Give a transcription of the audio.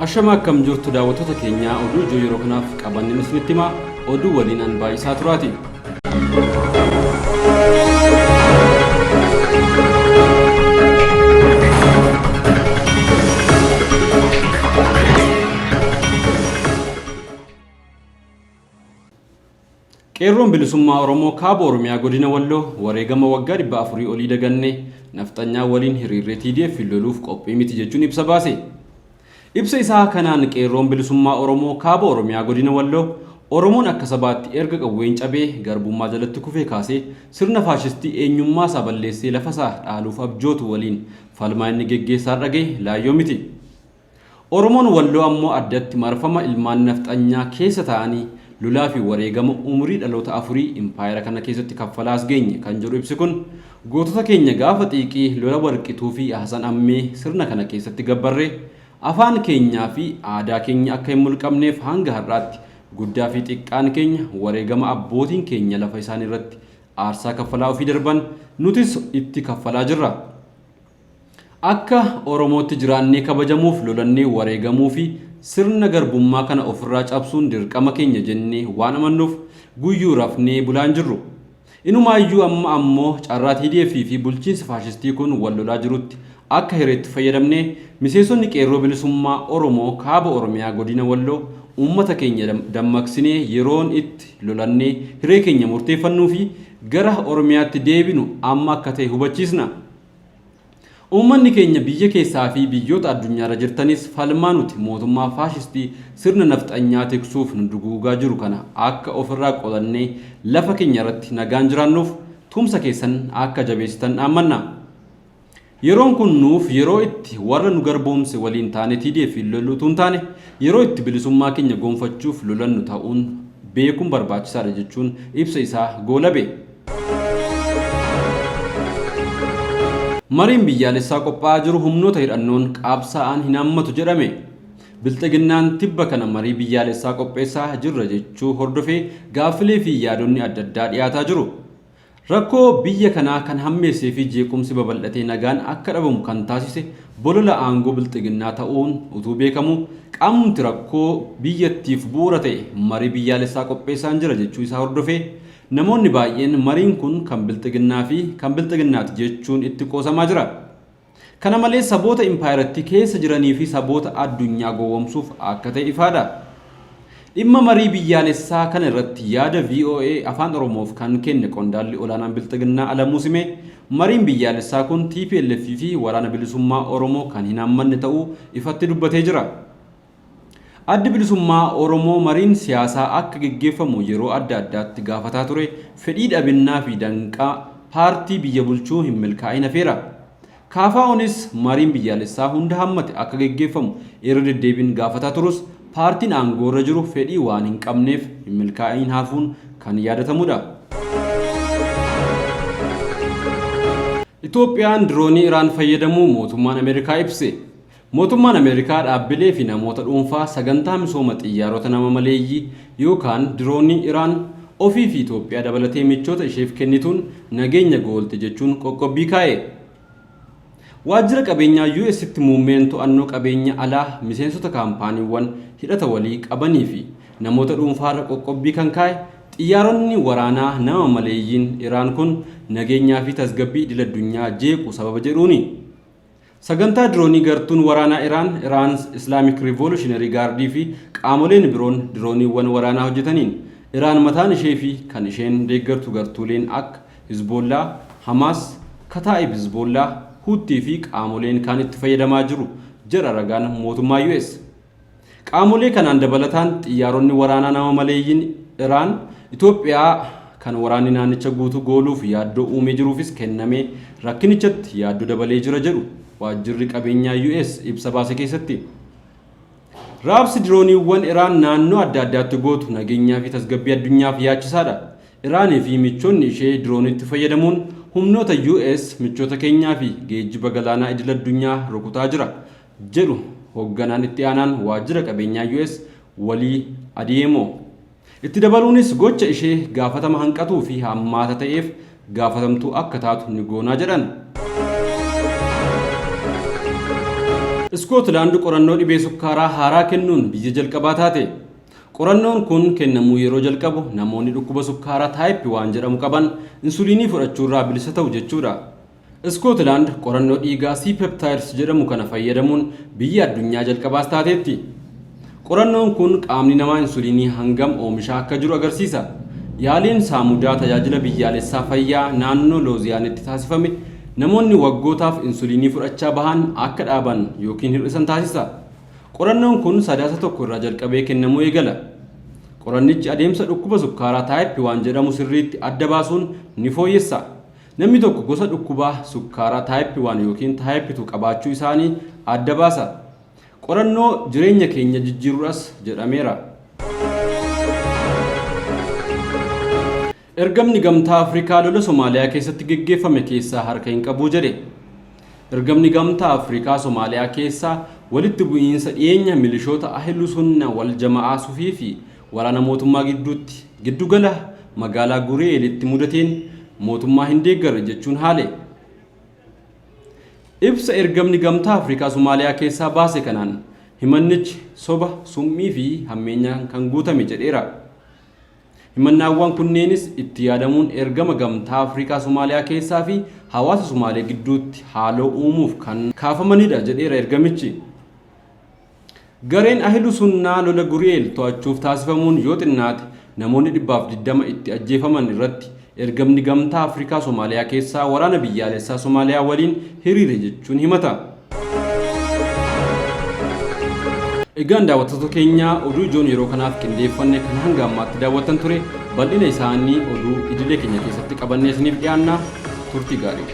Ashama akkam jirtu daawwattoota keenyaa oduu ijoo yeroo kanaaf qabanneen isinitti himaa oduu waliin an baay'isaa turaati. Qeerroon Bilisummaa Oromoo Kaaba Oromiyaa Godina Walloo wareegama waggaa 400 olii dagannee nafxanyaa waliin hiriirree TDF loluuf qophii miti jechuun ibsa baase. Ibsa isaa kanaan Qeerroon Bilisummaa Oromoo Kaaba Oromiyaa Godina Walloo Oromoon akka sabaatti erga qawween cabee garbummaa jalatti kufee kaasee sirna faashistii eenyummaasaa balleessee lafasaa dhaaluuf abjootu waliin falmaa inni geggeessaa har'a gahe laayyoo miti. Oromoon Walloo ammoo addatti marfama ilmaan nafxanyaa keessa taa'anii lolaa fi wareegama umurii dhaloota afurii impaayera kana keessatti kaffalaa as geenye kan jedhu ibsi kun, gootota keenya gaafa xiiqii lola Warqituu fi Hasan Ammee sirna kana keessatti gabbarree afaan keenyaa fi aadaa keenya akka hin mulqamneef hanga har'aatti guddaa fi xiqqaan keenya wareegama abbootiin keenya lafa isaanii irratti aarsaa kaffalaa ofii darban nutis itti kaffalaa jirra. Akka Oromootti jiraannee kabajamuuf lolannee wareegamuu fi sirna garbummaa kana ofirraa cabsuun dirqama keenya jennee waan amannuuf guyyuu rafnee bulaa hin jirru. Inumaayyuu amma ammoo carraa TDF fi bulchiinsi faashistii kun wal lolaa jirutti akka hireetti fayyadamnee miseensonni Qeerroo Bilisummaa Oromoo Kaaba Oromiyaa Godina Walloo uummata keenya dammaqsinee yeroon itti lolannee hiree keenya murteeffannuu fi gara Oromiyaatti deebinu amma akka ta'e hubachiisna. Uummanni keenya biyya keessaa fi biyyoota addunyaarra jirtanis falmaa nuti mootummaa faashistii sirna nafxanyaa tiksuuf nu duguugaa jiru kana akka ofirraa qolannee lafa keenya irratti nagaan jiraannuuf tumsa keessan akka jabeessitan dhaammanna. Yeroon kun nuuf yeroo itti warra nu garboomse waliin taanee TDF lollu utuu hin taane yeroo itti bilisummaa keenya gonfachuuf lolannu ta'uun beekuun barbaachisaadha jechuun ibsa isaa goolabe. Mariin biyyaalessaa qophaa'aa jiru humnoota hidhannoon qaabsaa'an hin hammatu jedhame. Bilxiginnaan tibba kana marii biyyaalessaa qopheessaa jirra jechuu hordofee gaaffilee fi yaadonni adda addaa dhiyaataa jiru. Rakkoo biyya kanaa kan hammeessee fi jeequmsi babal'atee nagaan akka dhabamu kan taasise bolola aangoo Bilxiginnaa ta'uun utuu beekamuu qaamumti rakkoo biyyattiif bu'uura ta'e marii biyyaalessaa qopheessaan jira jechuu isaa hordofee Namoonni baay'een mariin kun kan Bilxiginnaa fi kan Bilxiginnaati jechuun itti qoosamaa jira. Kana malees saboota impaayerattii keessa jiranii fi saboota addunyaa gowwomsuuf akka ta'e ifaadha. Dhimma marii biyyaalessaa kana irratti yaada voa Afaan Oromoof kan kenne qondaalli olaanaan Bilxiginnaa Alamuu Simee, mariin biyyaalessaa kun tplf fi Waraana Bilisummaa Oromoo kan hin hammanne ta'uu ifatti dubbatee jira. Addi Bilisummaa Oromoo mariin siyaasaa akka geggeeffamu yeroo adda addaatti gaafataa ture fedhii dhabinnaa fi danqaa paartii biyya bulchuu hin milkaa'in hafeera. KFOnis mariin biyyaalessaa hunda hammate akka geggeeffamu irra deddeebiin gaafataa turus paartiin aangoorra jiru fedhii waan hin qabneef hin milkaa'iin hafuun kan yaadatamudha. Itoophiyaan diroonii Iraan fayyadamuu mootummaan Ameerikaa ibse. Mootummaan Ameerikaa dhaabbilee fi namoota dhuunfaa sagantaa misooma xiyyaarota nama maleeyyii yookaan diroonii Iraan ofii fi Itoophiyaa dabalatee michoota isheef kennituun nageenya goolte jechuun qoqqobbii kaa'e. Waajjira qabeenyaa UStti muummeen to'annoo qabeenya alaa miseensota kaampaaniiwwan hidhata walii qabanii fi namoota dhuunfaarra qoqqobbii kan kaa'e xiyyaaronni waraanaa nama maleeyyiin Iraan kun nageenyaa fi tasgabbii idil-addunyaa jeequ sababa jedhuuni. Sagantaa diroonii gartuun waraanaa Iraan, Iran's Islamic Revolutionary Guard, fi qaamoleen biroon dirooniiwwan waraanaa hojjetaniin, Iraan mataan ishee fi kan isheen deeggartu gartuuleen akka Hizboollaa, Hamaas, Kataa'ib Hizboollaa, Huuttii fi qaamoleen kaan itti fayyadamaa jiru jedha ragaan mootummaa US. Qaamolee kanaan dabalataan xiyyaaronni waraanaa nama maleeyyiin Iraan Itoophiyaa kan waraanni naannicha guutuu gooluuf yaaddoo uumee jiruufis kennamee rakkinichatti yaaddoo dabalee jira jedhu waajjirri qabeenyaa US ibsa baase keessatti. Raabsi dirooniiwwan Iraan naannoo adda addaatti gootu nageenyaa fi tasgabbii addunyaaf yaachisaadha. Iraanii fi michoonni ishee dirooniitti fayyadamuun humnoota US, michoota keenyaa fi geejjiba galaanaa idil-addunyaa rukutaa jira. jedhu hogganaan itti aanaan waajjira qabeenyaa US Walii Adiyeemoo. Itti dabaluunis gocha ishee gaafatama hanqatuu fi hammaata ta'eef gaafatamtuu akka taatu ni goonaa jedhan. Iskootlaand qorannoo dhibee sukkaaraa haaraa kennuun biyya jalqabaa taate. Qorannoon kun kennamuu yeroo jalqabu namoonni dhukkuba sukkaaraa type 1 jedhamu qaban insuliinii fudhachuurraa bilisa ta'u jechuudha. Iskootlaand qorannoo dhiigaa C-peptides jedhamu kana fayyadamuun biyya addunyaa jalqabaas taateetti. Qorannoon kun qaamni namaa insuliinii hangam oomishaa akka jiru agarsiisa. Yaaliin saamudaa tajaajila biyyaalessaa fayyaa naannoo Looziyaanitti taasifame namoonni waggootaaf insuliinii fudhachaa bahan akka dhaaban yookiin hir'isan taasisa. Qorannoon kun Sadaasa 1 irraa jalqabee kennamuu eegala. Qorannichi adeemsa dhukkuba sukkaaraa type 1 jedhamu sirriitti adda baasuun ni fooyyessa. Namni tokko gosa dhukkubaa sukkaaraa type 1 yookiin type 2 qabaachuu isaanii adda baasa. Qorannoo jireenya keenya jijjiirudhas jedhameera. Ergamni Gamtaa Afrikaa lola Somaaliyaa keessatti geggeeffame keessaa harka hin qabu jedhe. Ergamni Gamtaa Afrikaa Somaaliyaa keessaa walitti bu'iinsa dhiyeenya milishoota Ahlu Sunna wal Jama'aa Sufii fi waraana mootummaa gidduutti giddugala magaalaa Guri'eelitti mudateen mootummaa hin deeggarre jechuun haale. Ibsa ergamni Gamtaa Afrikaa Somaaliyaa keessaa baase kanaan himannichi soba, summii fi hammeenyaan kan guutame jedheera. Himannaawwan kunneenis itti yaadamuun ergama Gamtaa Afrikaa Somaaliyaa keessaa fi hawaasa Somaalee gidduutti haaloo uumuuf kan kaafamanidha jedheera ergamichi. Gareen Ahilu Sunnaa lola Guri'eel to'achuuf taasifamuun yoo xinnaate namoonni 120 itti ajjeefaman irratti ergamni Gamtaa Afrikaa Somaaliyaa keessaa waraana biyyaalessaa Somaaliyaa waliin hiriire jechuun himata. Egaan daawwattoota keenya oduu ijoon yeroo kanaaf qindeeffanne kan hanga ammaatti daawwattan ture bal'ina isaanii oduu idilee keenya keessatti qabannee isiniif dhiyaanna turtii gaarii.